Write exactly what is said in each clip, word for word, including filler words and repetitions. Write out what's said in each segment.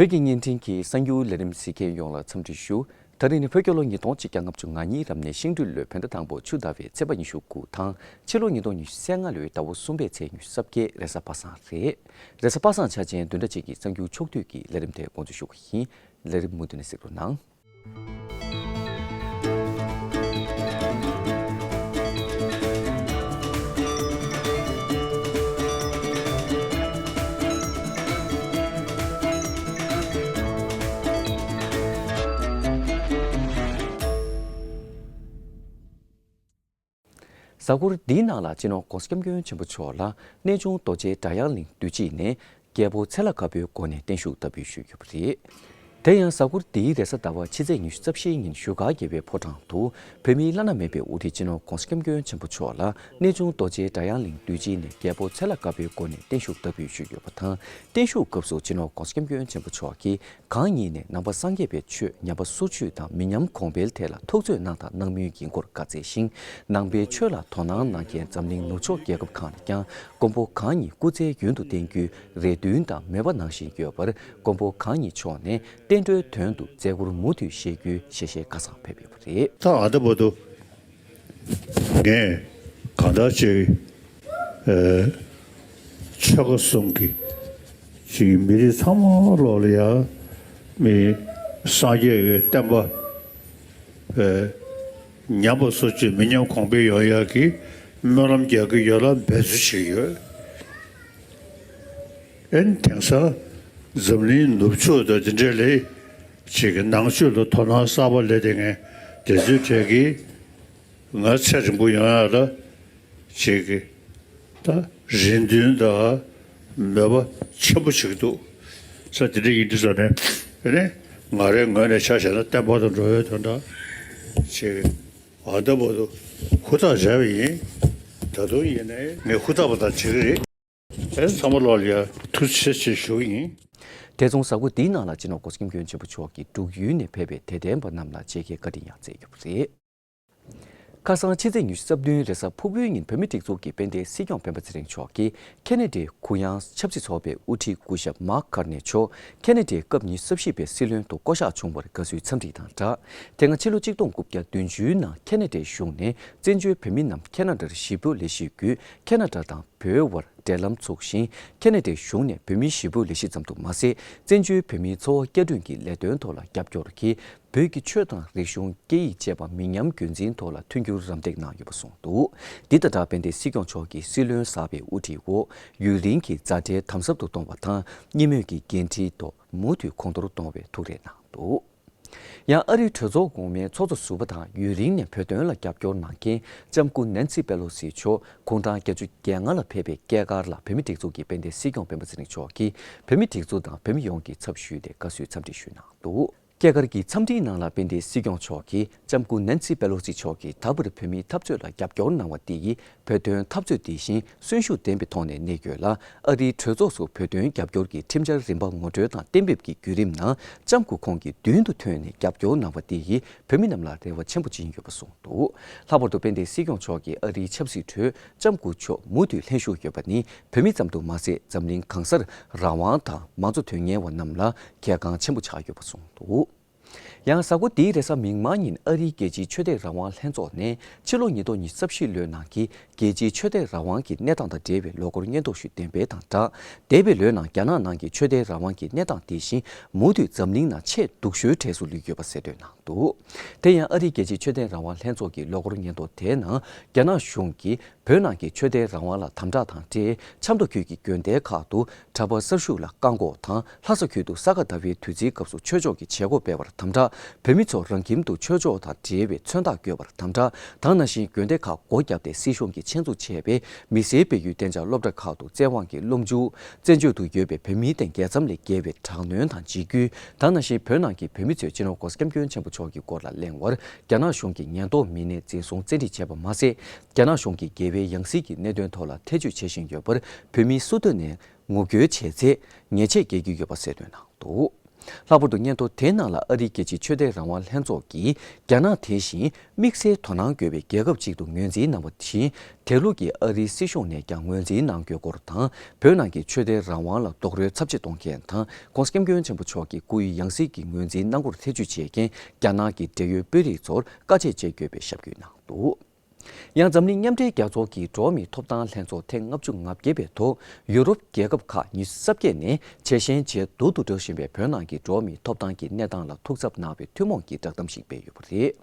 བོད་ཀྱི་བརྙན་འཕྲིན་གྱི་གསར་འགྱུར་ལས་རིམ་གཟིགས་མཁན་ཡོངས་ལ་འཚམས་འདྲི་ཞུ། ད་རིང་ནི་བོད་རྒྱལ་ལོ་ཉིས་སྟོང་ཆིག་བརྒྱ་ལྔ་བཅུ་ང་གཉིས་རབ་གནས་ཤིང་སྦྲུལ་ལོའི་བོད་ཟླ་དང་པོ་ཆུ་ཟླ་བའི་ཚེས་པ་ཉི་ཤུ་དགུ་དང་ཕྱི་ལོ་ཉིས་སྟོང་ཉི་ཤུ་རྩ་ལྔ་ལོའི་ཟླ་བ་གསུམ་པའི་ཚེས་ཉི་ཤུ་རྩ་བརྒྱད་རེས་གཟའ་པ་སངས་རེད། རེས་གཟའ་པ་སངས་འཆར་ཅན་བདུན་ཕྲག་གཅིག་གི་གསར་འགྱུར་ཕྱོགས་བསྡུས་ཀྱི་ལས་རིམ་དེ་འགོ་འཛུགས་ཞུ་གི་ཡིན། ལས་རིམ་མུ་མཐུད་ནས་གཟིགས་རོགས་གནང་། གཟའ་འཁོར་འདིའི་ནང་ལ་སྤྱི་ནོར་༸གོང་ས་༸སྐྱབས་མགོན་ཆེན་པོ་མཆོག་ལ་གནས་ཆུང་རྡོ་རྗེ་སྒྲ་དབྱངས་གླིང་འདུས་སྤྱི་ནས་རྒྱལ་པོ་ཚེ་ལྷ་དཀར་པོའི་སྒོ་ནས་བརྟན་བཞུགས་བསྟར་འབུལ་ཞུས་ཡོད་པ་རེད། དེ་ཡང་གཟའ་འཁོར་འདིའི་རེས་གཟའ་ཟླ་བ་ཕྱི་ཚེས་ཉི་ཤུ་རྩ་བཞིའི་ཉིན་བཞུགས་སྒར་རྒྱལ་བའི་ཕོ་བྲང་དུ་བོད་མིའི་བླ་ན་མེད་པའི་དབུ་ཁྲིད་སྤྱི་ནོར་༸གོང་ས་༸སྐྱབས་མགོན་ཆེན་པོ་མཆོག་ལ་གནས་ཆུང་རྡོ་རྗེ་སྒྲ་དབྱངས་གླིང་འདུས་སྤྱི་ནས་རྒྱལ་པོ་ཚེ་ལྷ་དཀར་པོའི་སྒོ་ནས་བརྟན་བཞུགས་བསྟར་འབུལ་ཞུས་ཡོད་པ་དང་། བརྟན་བཞུགས་སྐབས་སུ་སྤྱི་ནོར་༸གོང་ས་༸སྐྱབས་མགོན་ཆེན་པོ་མཆོག་གིས་གང་ཉིད་ནས་ནང་པ་སངས་རྒྱས་པའི་ཆོས་ཉམས་པ་སོར་ཆུད་དང་མི་ཉམས་གོང་འཕེལ་ཐད་ལ་ཐུགས་བརྩོན་གནང་དང་གནང་མུས་ཡིན་སྐོར་བཀའ་སྩལ་ཞིང་། ནང་པའི་ཆོས་ལ་དོ་སྣང་གནང་མཁན་འཛམ་གླིང་ནུབ་ཕྱོགས་རྒྱལ་ཁབ་ཁག་ནས་ཀྱང་མགོན་པོ་གང་ཉིད་སྐུ་ཚེ་རྒྱུན་དུ་བརྟན་རྒྱུའི་རེ་འདུན་དང་མོས་པ་གནང་བཞིན་ཡོད་པར། མགོན་པོ་གང་ཉིད་མཆོག་ནས་བསྟན་འགྲོའི་དོན་དུ་མཛད་སྒོར་མུ་མཐུད་བཞེས་རྒྱུའི་ཞལ་བཞེས་ཁ་སང་ཕེབས་ཡོད་པ་རེད། ད་ཨ་ད་བར་དུ་ངས་གང་ལྟར་ཅིག་ཨ་ཆོལ་ཁ་གསུམ་གྱི་ཅིག་མི་རིགས་ཚང་མ་ལོག་ལ་ཡ་མི་སངས་རྒྱས་ཀྱི་བསྟན་པ་ཨ་ཉམས་པ་སོར་ཆུད་མི་ཉམས་གོང་འཕེལ་ཡོང་ཡག་གི་སྨོན་ལམ་རྒྱག་གི་ཡོད་ལ་འབད་རྩོལ་བྱེད་ཀྱི་ཡོད། ཨན་དེང་སང་འཛམ་གླིང་ནུབ་ཕྱོགས་དང་དེ་འདྲ་ལས་ཅིག་གི་ནང་ཆོས་ལ་དོ་སྣང་གསར་པ་སླེབས་བསྡད་མཁན་དེ་ཚོའི་གྲས་ཀྱིས་ང་ཚེ་རིང་པོ་ཡོང་ཡག་ལ་ཅིག་གི་ད་རེ་འདུན་དང་མོས་པ་ཆེན་པོ་བྱེད་ཀྱི་འདུག་ས་དེ་འདྲ་ཡིན་དུས་ཙམ་ནས་ཨ་ནི་ང་རའི་ངོས་ནས་ཆ་བཞག་ན་བསྟན་པ་དང་འགྲོ་བའི་དོན་དག་ཅིག་ཨ་ད་བར་དུ་ཧུར་ཐག་བྱས་པ་ཡིན། ད་དུང་ཡིན་ནའི་ངས་ཧུར་ཐག་པ་དང་བྱེད་ཀྱི་རེད། ཨེ་ཚང་མ་ལོག་ལ་ཡ་ཐུགས་རྗེ་ཆེ་ཞུ་གི་ཡིན། དེ་མཚུངས་གཟའ་འཁོར་འདིའི་ནང་ལ་སྤྱི་ནོར་༸གོང་ས་༸སྐྱབས་མགོན་ཆེན་པོ་མཆོག་གིས་འབྲུག་ཡུལ་ནས་ཕེབས་པའི་དད་ལྡན་པ་རྣམས་ལ་མཇལ་ཁའི་བཀའ་དྲིན་ཡང་སྩལ་ཡོད་པ་རེད། ཁ་སང་ཕྱི་ཚེས་ཉི་ཤུ་རྩ་བདུན་རེས་གཟའ་ཕུར་བུའི་ཉིན་བོད་མིའི་སྒྲིག་འཛུགས་ཀྱི་དཔལ་ལྡན་སྲིད་སྐྱོང་སྤེན་པ་ཚེ་རིང་མཆོག་གིས་ཁེ་ན་ཌའི་གུ་ཡངས་ཆབ་སྲིད་ཚོགས་པའི་དབུ་ཁྲིད་སྐུ་ཞབས་མཱག་ཀར་ནེ་མཆོག་ཁེ་ན་ཌའི་སྐབས་ཉི་ཤུ་རྩ་བཞི་པའི་སྲིད་བློན་དུ་བསྐོ་གཞག་བྱུང་བར་དགའ་བསུའི་འཚམས་འདྲི་དང་སྦྲགས། དེ་སྔ་ཕྱི་ལོ་ཆིག་སྟོང་དགུ་བརྒྱ་བདུན་ཅུའི་ནང་ཁེ་ན་ཌའི་གཞུང་ནས་བཙན་བྱོལ་བོད་མི་རྣམས་ཁེ་ན་ཌར་ཞི་བོ་ལས་གཞིའི་བརྒྱུད་ཁེ་ན་ཌ་དང་བོད་དབར་འབྲེལ་ལམ་ཚུགས་ཤིང་། ཁེ་ན་ཌའི་གཞུང་ནས་བོད་མིའི་ཞི་བོད་ལས་གཞི་ཙམ་དུ་མ་ཟད། བཙན་བྱོལ་བོད་མིའི་འཚོ་བ་བསྐྱར་སྐྲུན་གྱི་ལས་དོན་ཐོག་ལ་རྒྱབ་སྐྱོར་གྱིས། བོད་ཀྱི་ཆོས་དང་རིག་གཞུང་། སྐད་ཡིག་བཅས་པ་མི་ཉམས་རྒྱུན་འཛིན་ཐོག་ལ་མཐུན་འགྱུར་རམ་འདེགས་གནང་ཡོད་པ་གསུངས་འདུག་འདི་དང་སྦྲགས་དཔལ་ལྡན་སྲིད་སྐྱོང་མཆོག་གིས་སྲིད་བློན་གསར་པའི་དབུ་ཁྲིད་འོག་ཡུན་རིང་གི་མཛའ་འབྲེལ་དམ་ཟབ་ཏུ་གཏོང་བ་དང་། གཉིས་མོས་ཀྱི་འགན་འཁྲིའི་ཐོག་མུ་མཐུད་གོང་མཐོར་གཏོང་བའི་ཐུགས་རེ་གནང་འདུག་ཡང་ཨ་རིའི་གྲོས་ཚོགས་གོང་མའི་ཚོགས་གཙོ་ཟུར་པ་དང་ཡུན་རིང་ནས་བོད་དོན་ལ་རྒྱབ་སྐྱོར་གནང་མཁན་ལྕམ་སྐུ་ནན་སི་པེ་ལོ་སི་མཆོག་དགུང་གྲངས་བརྒྱད་ཅུ་གྱ་ལྔ་ལ་ཕེབས་པའི་སྐྱེས་སྐར་ལ་བོད་མིའི་སྒྲིག་འཛུགས་ཀྱི་དཔལ་ལྡན་སྲིད་སྐྱོང་སྤེན་པ་ཚེ་རིང་མཆོག་གིས་བོད་མིའི་སྒྲིག་འཛུགས་དང་བོད་མི་ཡོངས་ཀྱི་ཚབ་ཞུས་ཏེ་དགའ་བསུའི་འཚམས་འདྲི་ཞུས་གནང་འདུག་སྐྱེས་སྐར་གྱི་འཚམས་འདྲིའི་ནང་ལ་དཔལ་ལྡན་སྲིད་སྐྱོང་མཆོག་གིས་ལྕམ་སྐུ་ནན་སི་པེ་ལོ་སི་མཆོག་གིས་ད་བར་བོད་མིའི་འཐབ་རྩོད་ལ་རྒྱབ་སྐྱོར་གནང་བ་དེ་ཡིས་བོད་དོན་འཐབ་རྩོད་འདི་བཞིན་གསོན་ཤུགས་ལྡན་པའི་ཐོག་ནས་གནས་རྒྱུ་ལ། ཨ་རིའི་གྲོས་ཚོགས་སུ་བོད་དོན་རྒྱབ་སྐྱོར་གྱི་ཁྲིམས་འཆར་རིམ་པ་ངོ་སྤྲོད་དང་གཏན་འབེབས་ཀྱི་བརྒྱུད་རིམ་ནང་ལྕམ་སྐུ་ཁོང་གིས་མདུན་དུ་ཐོན་ནས་རྒྱབ་སྐྱོར་གནང་བ་དེ་ཡིས་བོད་མི་རྣམས་ལ་རེ་བ་ཆེན་པོ་སྦྱིན་ཡོད་པ་གསུངས་འདུག་ལྷག་པར་དུ་དཔལ་ལྡན་སྲིད་སྐྱོང་མཆོག་གིས་ཨ་རིའི་ཆབ་སྲིད་ཁྲོད་ལྕམ་སྐུ་མཆོག་མུ་མཐུད་ལྷན་ཞུགས་ཡོད་པ་ནི་བོད་མི་ཙམ་དུ་མ་ཟད། འཛམ་གླིང་གང་སར་རང་དབང་དང་མང་གཙོ་དོན་གཉེར་བ་རྣམས་ལ་གལ་འགངས་ཆེན་པོ་ཆགས་ཡོད་པ་གསུངས་འདུག་ཡང་གཟའ་འཁོར་འདིའི་རེས་གཟའ་མིག་དམར་ཉིན་ཨ་རིའི་རྒྱལ་སྤྱིའི་ཆོས་དད་རང་དབང་ལྷན་ཚོགས་ནས་ཕྱི་ལོ་ཉིས་སྟོང་ཉི་ཤུ་རྩ་བཞི་ལོའི་ནང་གི་རྒྱལ་སྤྱིའི་ཆོས་དད་རང་དབང་གི་གནས་སྟངས་དང་འབྲེལ་བའི་ལོ་འཁོར་སྙན་ཐོ་ཞིག་འདོན་སྤེལ་དང་སྦྲགས། འདས་པའི་ལོའི་ནང་རྒྱ་ནག་ནང་གི་ཆོས་དད་རང་དབང་གི་གནས་སྟངས་དེ་བཞིན་མུ་མཐུད་འཛམ་གླིང་ནང་ཆེས་སྡུག་ཤོས་གྲས་སུ་ལུས་ཡོད་པ་གསལ་སྟོན་གནང་འདུག་དེ་ཡང་ཨ་རིའི་རྒྱལ་སྤྱིའི་ཆོས་དད་རང་དབང་ལྷན་ཚོགས་ཀྱི་ལོ་འཁོར་སྙན་ཐོ་དེའི་ནང་རྒྱ་ནག་གཞུང་གིས་བོད་ནང་གི་ཆོས་དད་རང་དབང་ལ་དམ་དྲག་དང་འབྲེལ། ཆབ་མདོ་ཁུལ་གྱི་དགོན་སྡེ་ཁག་ཏུ་གྲྭ་པ་གསར་ཞུགས་ལ་བཀག་འགོག་དང་། ལྷ་ས་ཁུལ་དུ་ས་ག་ཟླ་བའི་དུས་ཚིགས་སྐབས་སུ་ཆོས་ཕྱོགས་ཀྱི་བྱེད་སྒོ་སྤེལ་བར་དམ་དྲག་བོད་མི་ཚོ་རང་ཁྱིམ་དུ་ཆོས་ཕྱོགས་དང་འབྲེལ་བའི་མཚོན་རྟགས་བཀོད་པར་དམ་དྲག་དང་། ནང་བཞིན་དགོན་སྡེ་ཁག་སྒོ་བརྒྱབ་སྟེ་སྲིད་གཞུང་གིས་ཆེད་འཛུགས་བྱས་པའི་མི་སེར་སྤེལ་ཡུལ་གཏན་འཇགས་སློབ་གྲྭ་ཁག་ཏུ་བཙན་དབང་གིས་སློབ་འཇུག་བཙན་བྱོལ་དུ་ཡོད་པའི་བོད་མི་དང་བརྒྱ་ཙམ་ལས་བརྒལ་བའི་དྲག་གནོན་དང་འཇིགས་སྐུལ་དང་། ནང་བཞིན་བོད་ནང་གི་བོད་མི་ཚོས་སྤྱི་ནོར་༸གོང་ས་༸སྐྱབས་མགོན་ཆེན་པོ་མཆོག་གི་སྐོར་ལ་གླེང་བར་རྒྱ་ནག་གཞུང་གིས་ཉེན་རྟོག་མི་སྣས་འཛིན་བཟུང་བཙན་ཁྲིད་བྱས་པ་མ་ཟད། རྒྱ་ནག་གཞུང་གིས་འགལ་བའི་ཡང་སྲིད་ཀྱི་གནད་དོན་ཐོག་ལ་ཐེ་བྱུས་བྱེད་བཞིན་ཡོད་པར་བོད་མིའི་སུ་དོན་ནས་ངོ་རྒོལ་བྱས་ཚེ་ཉེས་ཆད་འགེལ་རྒྱུ་ཡོད་པ་གསལ་སྟོན་གནང་འདུག་ལྷག་པར་དུ་སྙན་ཐོ་དེའི་ནང་ལ་ཨ་རིའི་རྒྱལ་སྤྱིའི་ཆོས་དད་རང་དབང་ལྷན་ཚོགས་ཀྱིས་རྒྱ་ནག་དེ་བཞིན་དམིགས་བསལ་དོ་སྣང་དགོས་པའི་རྒྱལ་ཁབ་ཅིག་ཏུ་ངོས་འཛིན་གནང་བ་བཞིན། དེ་ལུགས་ཀྱི་ཨ་རིའི་སྲིད་གཞུང་ནས་ཀྱང་ངོས་འཛིན་གནང་དགོས་སྐོར་དང་། བོད་ནང་གི་ཆོས་དད་རང་དབང་ལ་རྡོག་རོལ་ཚབས་ཆེ་གཏོང་མཁན་དང་། ྋགོང་ས་ྋསྐྱབས་མགོན་ཆེན་པོ་མཆོག་གི་སྐུའི་ཡང་སྲིད་ཀྱི་ངོས་འཛིན་གནང་སྒོར་ཐེ་ཇུས་བྱེད་མཁན་རྒྱ་ནག་གི་འབྲེལ་ཡོད་དཔོན་རིགས་ཚོར་བཀའ་ཆད་བཅད་དགོས་པའི་ཞབས་སྐུལ་གནང་འདུག། ཡང་འཛམ་གླིང་མཉམ་འབྲེལ་རྒྱལ་ཚོགས་ཀྱི་འགྲོ་བ་མིའི་ཐོབ་ཐང་ལྷན་ཚོགས་ཐེངས་ལྔ་བཅུ་ང་བརྒྱད་པའི་ཐོག་ཡུ་རོབ་རྒྱལ་ཁབ་ཁག་ཉི་ཤུ་རྩ་བརྒྱད་ནས་ཇེ་ཞན་ཇེ་སྡུག་ཏུ་འགྲོ་བཞིན་པའི་བོད་ནང་གི་འགྲོ་བ་མིའི་ཐོབ་ཐང་གི་གནས་སྟངས་ལ་ཐུགས་འཚབ་གནང་བའི་ཐུན་མོང་གི་བསྒྲགས་གཏམ་ཞིག་སྤེལ་ཡོད་པ་རེད།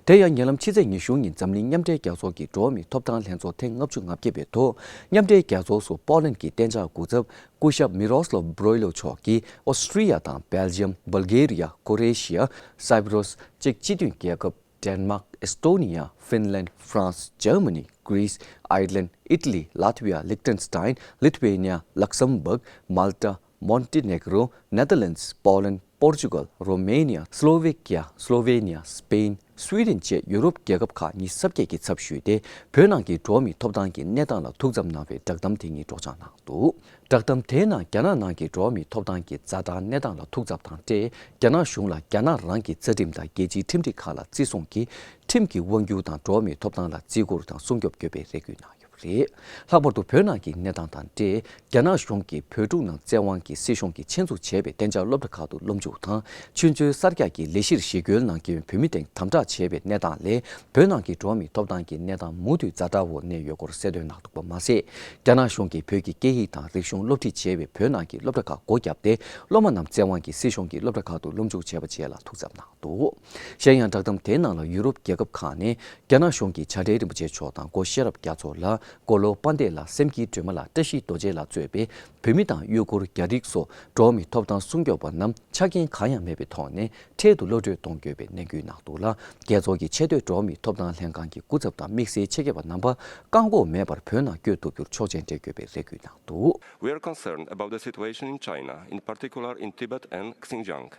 དེ་ཡང་ཉེ་ལམ་ཕྱི་ཚེས་ཉི་ཤུ་ཉིན་འཛམ་གླིང་མཉམ་འབྲེལ་རྒྱལ་ཚོགས་ཀྱི་འགྲོ་བ་མིའི་ཐོབ་ཐང་ལྷན་ཚོགས་ཐེངས་ལྔ་བཅུ་ང་བརྒྱད་པའི་ཐོག་མཉམ་འབྲེལ་རྒྱལ་ཚོགས་སུ་པོ་ལན་གྱི་གཏན་འཇགས་སྐུ་ཚབ་སྐུ་ཞབས་མི་རོ་སི་ལོབ་བྷི་རོ་ལོ་མཆོག་གིས་ཨོ་སི་ཀྲི་ཡ་དང་སྦེལ་ཇམ། བྷལ་གྷེ་རི་ཡ། ཀོ་རེ་ཤི་ཡ། སའི་པི་རོས་བཅས་སྤྱི་མཐུན་རྒྱལ་ཁབ། ཌེན་མཱག་ཨེས་ཏོ་ནི་ཡ། ཧྥིན་ལན། ཧྥ་རན་སི། འཇར་མ་ནི། གྷི་རིས། ཨའི་ལན། ཨི་ཊ་ལི། ལཱ་ཐི་བི་ཡ། ལིག་ཏེན་སི་ཏཱིན། ལི་ཐུ་ཝེ་ནི་ཡ། ལག་སམ་བྷག། མཱལ་ཏ། མོན་ཏི་ནེག་རོ། ནེ་ཐར་ལེན་སི། པོ་ལན། པོར་ཅུ་གལ། རོ་མེ་ནི་ཡ། སི་ལོ་ཝེ་ཀི་ཡ། སི་ལོ་ཝེ་ནི་ཡ། སི་པེན། སུའི་ཌེན་བཅས་ཡུ་རོབ་རྒྱལ་ཁབ་ཁག་ཉི་ཤུ་རྩ་བརྒྱད་ཀྱིས་ཚབ་ཞུས་ཏེ། བོད་ནང་གི་འགྲོ་བ་མིའི་ཐོབ་ཐང་གི་གནས་སྟངས་ལ་ཐུགས་འཚབ་གནང་བའི་བསྒྲགས་གཏམ་དེ་ཉིད་སྒྲོག་སྦྱང་གནང་འདུག། བསྒྲགས་གཏམ་དེའི་ནང་རྒྱ་ནག་ནང་གི་འགྲོ་བ་མིའི་ཐོབ་ཐང་གི་ཛ་དྲག་གནས་སྟངས་ལ་ཐུགས་འཚབ་དང་འབྲེལ། རྒྱ་ནག་གཞུང་ལ་རྒྱ་ནག་རང་གི་རྩ་ཁྲིམས་དང་རྒྱལ་སྤྱིའི་ཁྲིམས་སྒྲིག་ཁག་ལ་བརྩི་སྲུང་གིས་ཁྲིམས་ཀྱི་དབང་སྒྱུར་དང་འགྲོ་བ་མིའི་ཐོབ་ཐང་ལ་བརྩི་བཀུར་དང་སྲུང་སྐྱོབ་དགོས་པའི་རེ་སྐུལ་གནང་ཡོད་པ་རེད། ལྷག་པར་དུ་བོད་ནང་གི་གནས་སྟངས་དང་འབྲེལ། རྒྱ་ནག་གཞུང་གིས་བོད་ཕྲུག་རྣམས་བཙན་དབང་གིས་སྲིད་གཞུང་གིས་ཆེད་འཛུགས་བྱས་པའི་གཏན་འཇགས་སློབ་གྲྭ་ཁག་ཏུ་སློབ་འཇུག་དང་། ཆུ་མཛོད་གསར་རྒྱག་གི་ལས་གཞིར་ཞི་རྒོལ་གནང་མཁན་བོད་མི་སྟེང་དམ་དྲག་བྱས་པའི་གནས་སྟངས་ལས། བོད་ནང་གི་འགྲོ་བ་མིའི་ཐོབ་ཐང་གི་གནས་སྟངས་མུ་མཐུད་ཛ་དྲག་འོག་གནས་ཡོད་སྐོར་གསལ་སྟོན་གནང་འདུག་པ་མ་ཟད། རྒྱ་ནག་གཞུང་གིས་བོད་ཀྱི་སྐད་ཡིག་དང་རིག་གཞུང་སློབ་ཁྲིད་བྱས་པའི་བོད་ནང་གི་སློབ་གྲྭ་ཁག་སྒོ་བརྒྱབ་སྟེ། སློབ་མ་རྣམས་བཙན་དབང་གིས་སྲིད་གཞུང་གི་སློབ་གྲྭ་ཁག་ཏུ་སློབ་འཇུག་བྱས་པ་བཅས་ལ་ཐུགས་འཚབ་གནང་འདུག། གཞན་ཡང་བསྒྲགས་གཏམ་དེའི་ནང་ལ་ཡུ་རོབ་རྒྱལ་ཁབ་ཁག་ནས་རྒྱ་ནག་གཞུང་གི་བྱ་བྲལ་རིན་པོ་ཆེ་མཆོག་དང་སྒོ་ཤེས་རབ་རྒྱ་མཚོ་ལགས། མགོ་ལོག་དཔལ་ལྡན་ལགས། སེམས་བསྐྱིད་སྒྲོལ་མ་ལགས། བཀྲ་ཤིས་རྡོ་རྗེ་ལགས་གཙོས་པའི་བོད་མི་དང་ཡུ་གུར། རྒྱ་རིགས་སོགས་འགྲོ་བ་མིའི་ཐོབ་ཐང་སྲུང་སྐྱོབ་པ་རྣམས་ཆ་རྐྱེན་གང་ཡང་མེད་པའི་ཐོག་ནས་འཕྲལ་དུ་གློད་གྲོལ་གཏོང་དགོས་པའི་ནན་སྐུལ་གནང་འདུག་ལ། རྒྱལ་ཚོགས་ཀྱི་ཆེས་མཐོའི་འགྲོ་བ་མིའི་ཐོབ་ཐང་ལྷན་ཁང་གི་སྐུ་ཚབ་དང་དམིགས་བསལ་ཆེད་མཁས་པ་རྣམ་པ་བཀག་འགོག་མེད་པར་བོད་ནང་བསྐྱོད་ཐུབ་རྒྱུར་ཆོག་མཆན་སྤྲད་དགོས་པའི་རེ་སྐུལ་གནང་འདུག། We are concerned about the situation in China, in particular in Tibet and Xinjiang,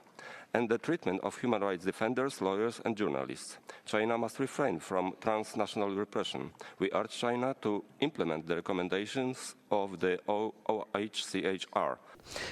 and the treatment of human rights defenders, lawyers, and journalists. China must refrain from transnational repression. We urge China to implement the recommendations of the O H C H R.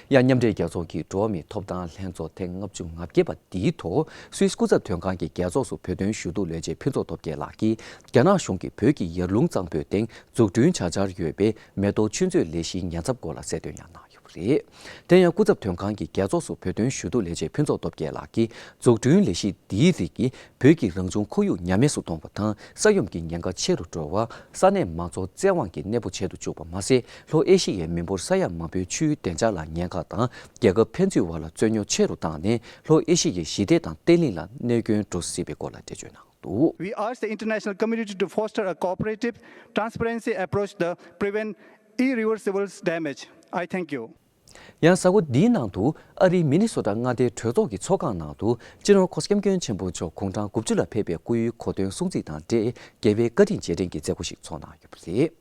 ཡང་མཉམ་འབྲེལ་རྒྱལ་ཚོགས་ཀྱི་འགྲོ་བ་མིའི་ཐོབ་ཐང་ལྷན་ཚོགས་ཐེངས་ལྔ་བཅུ་ང་བརྒྱད་པ་འདིའི་ཐོག་སུད་སི་སྐུ་ཚབ་དོན་ཁང་གི་རྒྱལ་ཚོགས་སུ་བོད་དོན་ཞུ་གཏུག་ལས་བྱེད་ཕུན་ཚོགས་སྟོབས་རྒྱལ་ལགས་ཀྱིས། རྒྱ་ནག་གཞུང་གིས་བོད་ཀྱི་ཡར་ཀླུང་གཙང་པོའི་སྟེང་འཛུགས་སྐྲུན་བྱ་འཆར་ཡོད་པའི་མེ་ཏོག་ཆུ་མཛོད་ལས་གཞིའི་ཉེན་ཚབས་སྐོར་ལ་གསལ་སྟོན་ཡང་གནང་ཡོད་པ་རེད། དེ་ཡང་སྐུ་ཚབ་དོན་ཁང་གི་རྒྱལ་ཚོགས་སུ་བོད་དོན་ཞུ་གཏུག་ལས་བྱེད་ཕུན་ཚོགས་སྟོབས་རྒྱལ་ལགས་ཀྱིས། འཛུགས་སྐྲུན་ལས་གཞི་འདིའི་རིགས་ཀྱིས་བོད་ཀྱི་རང་བྱུང་ཁོར་ཡུག་ཉམས་དམས་སུ་གཏོང་བ་དང་། ས་ཡོམ་གྱི་ཉེན་ཁ་ཆེ་རུ་འགྲོ་བ། ས་གནས་མང་ཚོགས་བཙན་དབང་གིས་གནས་སྤོ་བྱེད་དུ་བཅུག་པ་མ་ཟད། ལྷོ་ཨེ་ཤི་ཡའི་མི་འབོར་ས་ཡ་མང་པོའི་ཆུའི་བདེ་འཇགས་ལ་ཉེན་ཁ་དང་། རྒྱལ་ཁབ་ཕན་ཚུན་བར་ལ་རྩོད་རྙོག་ཆེ་རུ་བཏང་ནས། ལྷོ་ཨེ་ཤི་ཡའི་ཞི་བདེ་དང་བརྟན་ལྷིང་ལ་གནོད་སྐྱོན་འགྲོ་སྲིད་པའི་སྐོར་ལ་འགྲེལ་བརྗོད་གནང་འདུག། We urge the international community to foster a cooperative, transparency approach to prevent irreversible damage. I thank you. ཡང་གཟའ་འཁོར་འདིའི་ནང་དུ་ཨ་རིའི་མི་ནི་སོ་ཊ་མངའ་སྡེའི་གྲོས་ཚོགས་ཀྱི་ཚོགས་ཁང་ནང་དུ། སྤྱི་ནོར་ྋགོང་ས་ྋསྐྱབས་མགོན་ཆེན་པོ་མཆོག་དགུང་གྲངས་དགུ་བཅུ་ལ་ཕེབས་པའི་སྐུའི་གོ་སྟོན་སྲུང་བརྩི་དང་འབྲེལ། རྒྱལ་བའི་བཀའ་དྲིན་རྗེས་དྲན་གྱི་མཛད་སྒོ་ཞིག་ཚོགས་གནང་ཡོད་པ་རེད།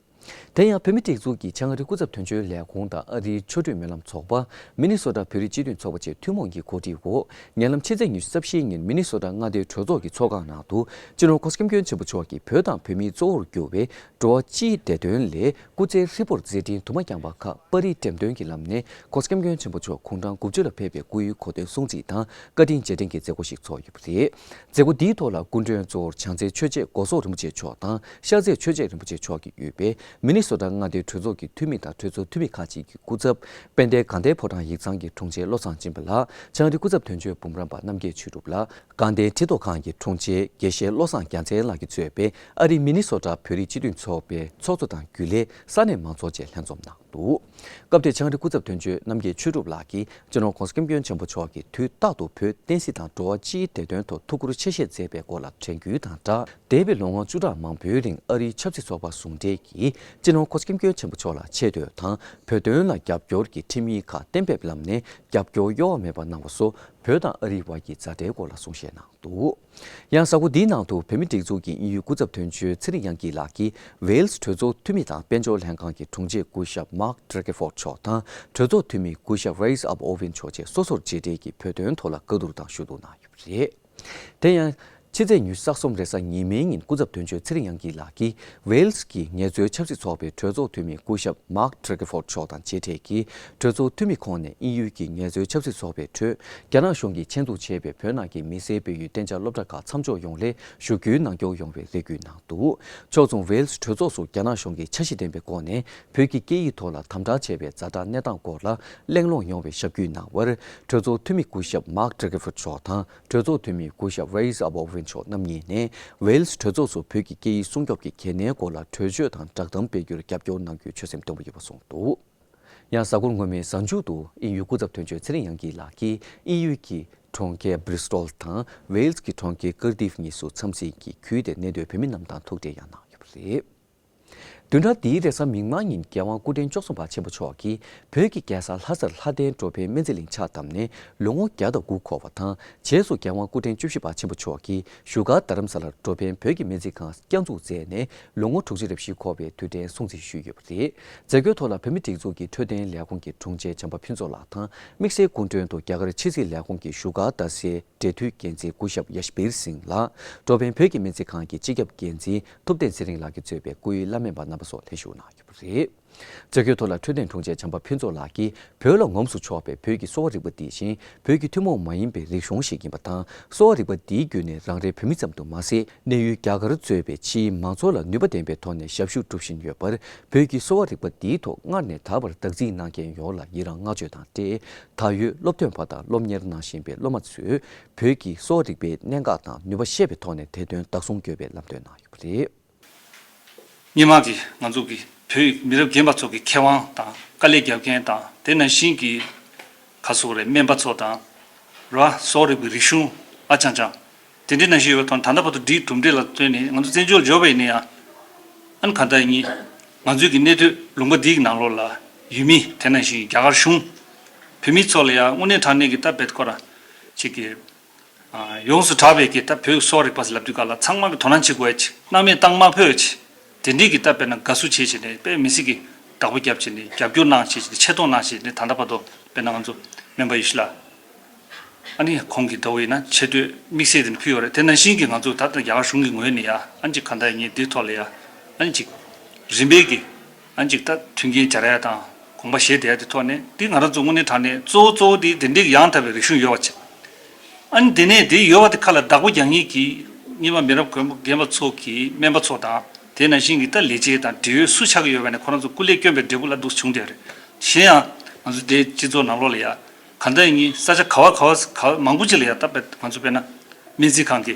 དེ་ཡང་བོད་མིའི་སྒྲིག་འཛུགས་ཀྱི་བྱང་ཨ་རི་སྐུ་ཚབ་དོན་གཅོད་ལས་ཁུངས་དང་ཨ་རིའི་ཆོ་འཕྲུལ་སྨོན་ལམ་ཚོགས་པ། མི་ནི་སོ་ཊ་བོད་རིགས་སྤྱི་མཐུན་ཚོགས་པ་བཅས་ཐུན་མོང་གི་གོ་སྒྲིག་འོག་ཉེ་ལམ་ཕྱི་ཚེས་ཉི་ཤུ་རྩ་བཞིའི་ཉིན་མི་ནི་སོ་ཊ་མངའ་སྡེའི་གྲོས་ཚོགས་ཀྱི་ཚོགས་ཁང་ནང་དུ། སྤྱི་ནོར་ྋགོང་ས་ྋསྐྱབས་མགོན་ཆེན་པོ་མཆོག་གིས་བོད་དང་བོད་མིའི་གཙོ་བོར་གྱུར་བའི་འགྲོ་བ་སྤྱིའི་བདེ་དོན་སླད། སྐུ་ཚེ་ཧྲིལ་པོར་མཛད་འཕྲིན་དུ་མ་འགྱངས་པ་ཁག་པར་རིས་འགྲེམས་སྟོན་གྱི་ལམ་ནས་ྋགོང་ས་ྋསྐྱབས་མགོན་ཆེན་པོ་མཆོག་དགུང་གྲངས་དགུ་བཅུ་ལ་ཕེབས་པའི་སྐུའི་གོ་སྟོན་སྲུང་བརྩི་དང་བཀའ་དྲིན་རྗེས་དྲན་གྱི་མཛད་སྒོ་ཞིག་ཚོགས་ཡོད་པ་རེད། མཛད་སྒོ་འདིའི་ཐོག་ལ་སྐུ་མགྲོན་གཙོ་བོར་བྱང་རྩེ་ཆོས་རྗེ་སྒོ་ཟོག་རིན་པོ་ཆེ་མཆོག་དང་ཤར་རྩེ་ཆོས་རྗེ་རིན་པོ་ཆེ་མཆོག་གིས་དབུས་པའི་མི་ནི་སོ་ཊ་མངའ་སྡེའི་གྲོས་ཚོགས་ཀྱི་འཐུས་མི་དང་གྲོས་ཚོགས་འཐུས་མི་ཁག་ཅིག་གི་སྐུ་ཚབ། དཔལ་ལྡན་དགའ་ལྡན་ཕོ་བྲང་ཡིག་ཚང་གི་དྲུང་ཆེ་བློ་བཟང་སྦྱིན་པ་ལགས། བྱང་རི་སྐུ་ཚབ་དོན་གཅོད་འབུམ་རམས་པ་རྣམ་རྒྱལ་ཆོས་གྲུབ་ལགས། དགའ་ལྡན་ཁྲི་ཐོག་ཁང་གི་དྲུང་ཆེ་དགེ་བཤེས་བློ་བཟང་རྒྱལ་མཚན་ལགས་ཀྱིས་གཙོས་པའི་ཨ་རིའི་མི་ནི་སོ་ཊ་བོད་རིགས་སྤྱི་མཐུན་ཚོགས་པའི་ཚོགས་གཙོ་དང་རྒྱུན་ལས། ས་གནས་མང་ཚོགས་བཅས་ལྷན་འཛོམས་གནང་འདུག། སྐབས་དེར་བྱང་རི་སྐུ་ཚབ་དོན་གཅོད་རྣམ་རྒྱལ་ཆོས་གྲུབ་ལགས་ཀྱིས། སྤྱི་ནོར་ྋགོང་ས་ྋསྐྱབས་མགོན་ཆེན་པོ་མཆོག་གིས་དུས་རྟག་ཏུ་བོད་བསྟན་སྲིད་དང་འགྲོ་བ་སྤྱིའི་བདེ་དོན་ཐོག་ཐུགས་ཁུར་ཆེ་བཞེས་མཛད་པའི་སྐོར་ལ་དྲན་སྐུལ་དང་སྦྲགས། འདས་པའི་ལོ་ངོ་བཅུ་ཕྲག་མང་པོའི་རིང་ཨ་རིའི་ཆབ་སྲིད་ཚོགས་པ་ཟུང་འབྲེལ་གྱིས། སྤྱི་ནོར་ྋགོང་ས་ྋསྐྱབས་མགོན་ཆེན་པོ་མཆོག་ལ་ཆེ་བསྟོད་དང་། བོད་དོན་ལ་རྒྱབ་སྐྱོར་གྱི་ཁྲིམས་ཡིག་ཁག་གཏན་འབེབས་ལམ་ནས་རྒྱབ་སྐྱོར་གཡོ་བ་མེད་པ་གནང་བ་སོགས། བོད་དང་ཨ་རིའི་བར་གྱི་མཛའ་འབྲེལ་སྐོར་ལ་གསུང་བཤད་གནང་འདུག། ཡང་གཟའ་འཁོར་འདིའི་ནང་དུ་བོད་མིའི་སྒྲིག་འཛུགས་ཀྱི་དབྱིན་ཡུལ་སྐུ་ཚབ་དོན་གཅོད་ཚེ་རིང་དབྱངས་སྐྱིད་ལགས་ཀྱིས་ཝེལ་སི་གྲོས་ཚོགས་འཐུས་མི་དང་དཔལ་འབྱོར་ལྷན་ཁང་གི་དྲུང་ཆེ་སྐུ་ཞབས་མཱག་ཏྲེ་ཀེ་ཧྥོར་མཆོག་དང་གྲོས་ཚོགས་འཐུས་མི་སྐུ་ཞབས་རེས་ཨབ་ཨོ་ཝིན་མཆོག་བཅས་སོ་སོར་རྗེས་དྲན་གྱིས་བོད་དོན་ཐོག་ལ་བཀའ་བསྡུར་དང་ཞུ་གཏུག་གནང་ཡོད་པ་རེད། དེ་ཡང་ ཕྱི་ཚེས་ཉི་ཤུ་རྩ་གསུམ་རེས་གཟའ་ཉི་མའི་ཉིན་སྐུ་ཚབ་དོན་གཅོད་ཚེ་རིང་དབྱངས་སྐྱིད་ལགས་ཀྱིས་ཝེལ་སི་གི་ངལ་རྩོལ་ཆབ་སྲིད་ཚོགས་པའི་གྲོས་ཚོགས་འཐུས་མི་སྐུ་ཞབས་Mark Drakeford མཆོག་དང་མཇལ་འཕྲད་ཀྱིས། གྲོས་ཚོགས་འཐུས་མི་ཁོང་ནས་དབྱིན་ཡུལ་གྱི་ངལ་རྩོལ་ཆབ་སྲིད་ཚོགས་པའི་ཁྲོད་རྒྱ་ནག་གཞུང་གིས་ཆེད་འཛུགས་བྱས་པའི་བོད་ནང་གི་མི་སེར་སྤེལ་ཡུལ་གཏན་འཇགས་སློབ་གྲྭ་ཁག་མཚམས་འཇོག་ཡོང་སླད་ཞུ་སྐུལ་གནང་སྐྱོར་ཡོང་བའི་རེ་སྐུལ་གནང་འདུག་ཕྱོགས་མཚུངས་ཝེལ་སི་གྲོས་ཚོགས་སུ་རྒྱ་ནག་གཞུང་གིས་འཆར་གཞི་ལྡན་པའི་སྒོ་ནས་བོད་ཀྱི་སྐད་ཡིག་ཐོག་ལ་དམ་དྲག་བྱས་པའི་ཛ་དྲག་གནས་སྟངས་སྐོར་ལ་གླེང་སློང་ཡོང་བའི་ཞབས་སྐུལ་གནང་བར། གྲོས་ཚོགས་འཐུས་མི་སྐུ་ཞབས་Mark Drakeford མཆོག་དང་། གྲོས་ཚོགས་འཐུས་མི་སྐུ་ཞབས་Raisa Abovin མཆོག་རྣམ་གཉིས་ནས་ཝེལ་སི་གྲོས་ཚོགས་སུ་བོད་ཀྱི་སྐད་ཡིག་སྲུང་སྐྱོབ་ཀྱི་གལ་གནད་སྐོར་ལ་གྲོས་ཆོད་དང་བསྒྲགས་གཏམ་སྤེལ་རྒྱུར་རྒྱབ་སྐྱོར་གནང་རྒྱུའི་ཆོད་སེམས་བཏོན་པ་ཡོད་པ་གསུངས་འདུག་ཡང་གཟའ་འཁོར་སྔོན་མའི་གཟའ་མཇུག་ཏུ་དབྱིན་ཡུལ་སྐུ་ཚབ་དོན་གཅོད་ཚེ་རིང་དབྱངས་སྐྱིད་ལགས་ཀྱིས་དབྱིན་ཡུལ་གྱི་གྲོང་ཁྱེར་Bristol དང་ཝེལ་སི་གྱི་གྲོང་ཁྱེར་Cardiff གཉིས་སུ་འཚམས་གཟིགས་ཀྱིས་ཁུལ་དེར་གནས་སྡོད་བོད་མི་རྣམས་དང་ཐུག་འཕྲད་ཡང་གནང་ཡོད་པ་རེད། བདུན་ཕྲག་འདིའི་རེས་གཟའ་མིག་དམར་ཉིན་རྒྱལ་དབང་སྐུ་ཕྲེང་བཅུ་གསུམ་པ་ཆེན་པོ་མཆོག་གིས་བོད་ཀྱི་རྒྱལ་ས་ལྷ་སར་ལྷ་ལྡན་འགྲོ་ཕན་སྨན་རྩིས་གླིང་ཕྱག་བཏབ་ནས་ལོ་ངོ་བརྒྱ་དང་དགུ་འཁོར་བ་དང་། རྗེས་སུ་རྒྱལ་དབང་སྐུ་ཕྲེང་བཅུ་བཞི་པ་ཆེན་པོ་མཆོག་གིས་བཞུགས་སྒར་རྡ་རམ་ས་ལར་འགྲོ་ཕན་བོད་ཀྱི་སྨན་རྩིས་ཁང་བསྐྱར་འཛུགས་མཛད་ནས་ལོ་ངོ་དྲུག་ཅུ་རེ་བཞི་འཁོར་བའི་དུས་དྲན་སྲུང་བརྩི་ཞུས་ཡོད་པ་རེད། མཛད་སྒོའི་ཐོག་ལ་བོད་མིའི་སྒྲིག་འཛུགས་ཀྱི་འཕྲོད་བསྟེན་ལས་ཁུངས་ཀྱི་དྲུང་ཆེ་བྱམས་པ་ཕུན་ཚོགས་ལགས་དང་། དམིགས་བསལ་སྐུ་མགྲོན་དུ་རྒྱ་གར་ཕྱི་སྲིད་ལས་ཁུངས་ཀྱི་བཞུགས་སྒར་རྡ་སའི་འབྲེལ་མཐུད་འགན་འཛིན་སྐུ་ཞབས་ཡ་ཤ་བིར་སིང་ལགས། འགྲོ་ཕན་བོད་ཀྱི་སྨན་རྩིས་ཁང་གི་སྤྱི་ཁྱབ་འགན་འཛིན་ཐུབ་བསྟན་ཚེ་རིང་ལགས་ཀྱིས་གཙོས་པའི་སྐུའི་བླ་སྨན་པ་རྣམ་པ་སོགས་ལྷན་ཞུགས་གནང་ཡོད་པ་རེད། མཛད་སྒོའི་ཐོག་ལ་འཕྲོད་བསྟེན་དྲུང་ཆེ་བྱམས་པ་ཕུན་ཚོགས་ལགས་ཀྱིས་བོད་ལ་ངོམས་སུ་ཆོག་པའི་བོད་ཀྱི་གསོ་བ་རིག་པ་འདི་བཞིན་བོད་ཀྱི་ཐུན་མོང་མ་ཡིན་པའི་རིག་གཞུང་ཞིག་ཡིན་པ་དང་། གསོ་བ་རིག་པ་འདིའི་བརྒྱུད་ནས་རང་རེའི་བོད་མི་ཙམ་དུ་མ་ཟད། གནས་ཡུལ་རྒྱ་གར་གཙོས་པའི་ཕྱིའི་མང་ཚོགས་ལ་ནུས་པ་ལྡན་པའི་ཐོག་ནས་ཞབས་ཞུ་སྒྲུབ་བཞིན་ཡོད་པར། བོད་ཀྱི་གསོ་བ་རིག་པ་འདིའི་ཐོག་སྔར་ནས་ད་བར་བདག་འཛིན་གནང་མཁན་ཡོངས་ལ་ཡི་རངས་བསྔགས་བརྗོད་དང་སྦྲགས། ད་ཡོད་སློབ་ཐོན་པ་དང་སློབ་གཉེར་གནང་བཞིན་པའི་སློབ་མ་ཚོས་བོད་ཀྱི་གསོ་བ་རིག་པའི་གནད་འགག་དང་ནུས་པ་ཤེས་པའི་ཐོག་ནས་དེ་དོན་བདག་བཟུང་དགོས་པའི་ལམ་སྟོན་གནང་ཡོད་པ་རེད། སྔོན་མ་གི་ང་ཚོ་གི་བོད་མི་རབས་རྒན་པ་ཚོ་གི་མཁས་དབང་དང་དཀའ་ལས་རྒྱབ་མཁན་དང་དེ་ནང་བཞིན་གྱི་ག་སོག་རེད་སྨན་པ་ཚོ་དང་ར་གསོ་བ་རིག་པའི་རིག་གཞུང་ཨ་ཅང་ཅང་དེ་འདྲའི་ནང་བཞིན་ཡོད་པ་དང་ད་ལྟ་བར་དུ་འདིའི་གྲུབ་འབྲས་ལ་བརྟེན་ནས་ང་ཚོ་བཙན་བྱོལ་འབྱོར་བ་ཡིན་ན་ཡང་ཨ་ནི་ག་འདྲ་ཡིན་ང་ཚོའི་གི་གནས་སྡོད་ལུང་པ་འདིའི་ནང་ལོགས་ལ་ཡུལ་མི་དེ་ནང་བཞིན་རྒྱ་གར་གཞུང་བོད་མི་ཚོ་ལ་ཡང་དངོས་གནས་དྲང་གནས་ཀྱི་ད་བེད་ཁོ་ར་ཅིག་གི་ཡོངས་སུ་གྲགས་པའི་གི་ད་བོད་གསོ་བ་རིག་པ་ཟེར་ལབ་དུས་ག་ལ་ཚང་མ་གི་དོ་སྣང་བྱེད་དགོས་ཡ་ཅིག་སྣང་མེད་བཏང་མ་ཕོད་ཅིག་དེ་འདྲའི་གི་ད་དཔེར་ན་དགའ་བསུ་བྱེད་བྱེད་ནས་དཔེ་མི་སྲིད་གི་བདག་པོ་རྒྱབ་བྱེད་ནས་རྒྱབ་སྐྱོར་གནང་བྱེད་བྱེད་ནས་ཆེ་མཐོང་གནང་བྱེད་ནས་ད་ལྟ་བར་དུ་དཔེར་ན་ང་ཚོ་སྨན་པ་ཡེ་ཤེས་ལགས་ཨ་ནི་ཁོང་གི་ད་བོ་ཡིན་ན་ཆེ་བསྟོད་དམིགས་བསལ་དེ་ཕུལ་ཡོད་རེད། དེ་ནང་བཞིན་གི་ང་ཚོ་ད་ལྟ་རྒྱ་གར་གཞུང་གི་ངོས་ནས་ཡ་ཨ་ནི་ཅིག་ག་འདྲ་ཡིན་འདིའི་ཐོག་ལ་ཡ་ཨ་ནི་ཅིག་རིམ་པས་གི་ཨ་ནི་ཅིག་ད་མཐུན་རྐྱེན་སྦྱར་ཡ་དང་དགོངས་པ་བཞེས་བསྡད་ཡ་དེ་ཐོག་ནས་འདི་ང་རང་ཚོ་དངོས་གནས་དྲང་གནས་གཙོ་བོ་གཙོ་བོ་དེ་དེ་འདྲའི་གི་ཡང་དག་པའི་རིག་གཞུང་ཡོད་པ་ཅིག་ཨ་ནི་དེ་ནས་དེ་ཡོད་པ་དེ་ཁ་ལ་བདག་པོ་རྒྱག་མཁན་གྱི་སྔོན་མ་མི་རབས་གོན་པ་རྒན་པ་ཚོ་གི་སྨན་པ་ཚོ་དང་དེ་ནང་བཞིན་གྱི་ད་ལས་བྱེད་དང་འབྲེལ་ཡོད་སུ་ཆགས་ཀྱི་ཡོད་པ་ནས་ཁོ་རང་ཚོ་སྐུ་ལས་བསྐྱོན་པའི་འབྲས་བུ་ལ་འདུག་བྱུང་བསྡད་རེད། གཞན་ཡང་ང་ཚོ་དེའི་སྤྱི་ཚོགས་ནང་ལོགས་ལ་ཡ་ག་འདྲ་ཡིན་ས་ཆ་ག་བ་ག་བ་ག་བ་མང་པོ་ཅིག་ལ་ཡ་ད་དཔེ་ང་ཚོ་དཔེར་ན་སྨན་རྩིས་ཁང་གི་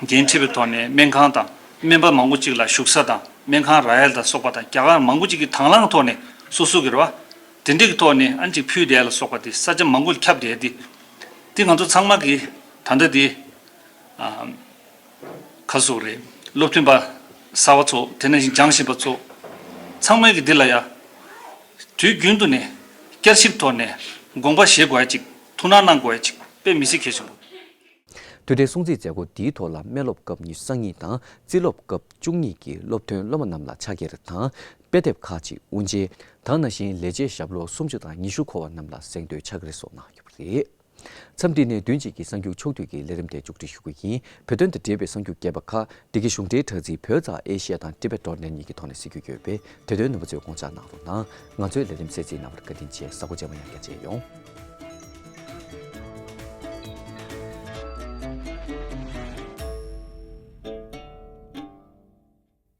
འགན་འཁྲི་བའི་ཐོག་ནས་སྨན་ཁང་དང་སྨན་པ་མང་པོ་ཅིག་ལ་བཞུགས་ས་དང་སྨན་ཁང་རག་ཡ་ལ་སོགས་པ་དང་རྒྱ་གར་མང་པོ་ཅིག་གི་དང་བླངས་ཐོག་ནས་སོ་སོ་གི་རེད་བ། དེ་འདྲའི་གི་ཐོག་ནས་ཨ་ནི་ཅིག་ཕུལ་བསྡད་ལ་སོགས་པ་དེ་ས་ཆ་མང་པོ་ལ་ཁྱབ་བསྡད་དེ། དེ་ང་ཚོ་ཚང་མ་གི་ད་ལྟ་དེ་ཨ་ཁ་སོག་རེད། སློབ་ཐོན་པ་གསར་བ་ཚོ་དེ་ནང་བཞིན་སྦྱངས་བཞིན་པ་ཚོ་ཚང་མ་གི་འདི་ལ་ཡ་དུས་རྒྱུན་དུ་ནས་བསྐྱར་ཞིབ་ཐོག་ནས་དགོངས་པ་བཞེས་དགོས་ཡ་ཅིག་ཐུགས་སྣང་གནང་དགོས་ཡ་ཅིག་དཔེ་མི་སྲིད་གལ་ཆེན་པོ། དུས་དྲན་སྲུང་བརྩིའི་མཛད་སྒོ་འདིའི་ཐོག་ལ་སྨན་སློབ་སྐབས་ཉི་ཤུ་རྩ་གཉིས་དང་རྩིས་སློབ་སྐབས་བཅུ་གཉིས་ཀྱི་སློབ་ཐོན་སློབ་མ་རྣམས་ལ་ཕྱག་འཁྱེར་དང་དཔེ་དེབ་ཁག་ཅིག་དབུ་འབྱེད་དང་ནང་བཞིན་ལས་བྱེད་ཞབས་ལོ་སུམ་ཅུ་དང་ཉི་ཤུ་འཁོར་བ་རྣམས་ལ་གཟེངས་བསྟོད་ཕྱག་རེ་སོགས་གནང་ཡོད་པ་རེད། མཚམས་འདི་ནས་བདུན་གཅིག་གི་གསར་འགྱུར་ཕྱོགས་བསྡུས་ཀྱི་ལས་རིམ་དེ་མཇུག་སྒྲིལ་ཞུ་གི་ཡིན། བོད་དོན་དང་འབྲེལ་བའི་གསར་འགྱུར་རྒྱས་པ་ཁག་འདི་གའི་གཞུང་འབྲེལ་དྲ་ཚིགས་བོད་ཙང་ཨེ་ཤི་ཡ་དང་ཊི་བེ་ཊི་ཌོཊ་ནེ་ཊི་གཉིས་ཀྱི་ཐོག་ནས་གཟིགས་རྒྱུ་ཡོད་པས་དེ་དོན་རྣམ་པ་ཚོས་དགོངས་འཇགས་གནང་རོགས་གནང་། ང་ཚོའི་ལས་རིམ་གསན་གཟིགས་གནང་བར་བཀའ་དྲིན་ཆེ། གཟའ་འཁོར་རྗེས་མ་ཡང་བསྐྱར་མཇལ་ཡོང་།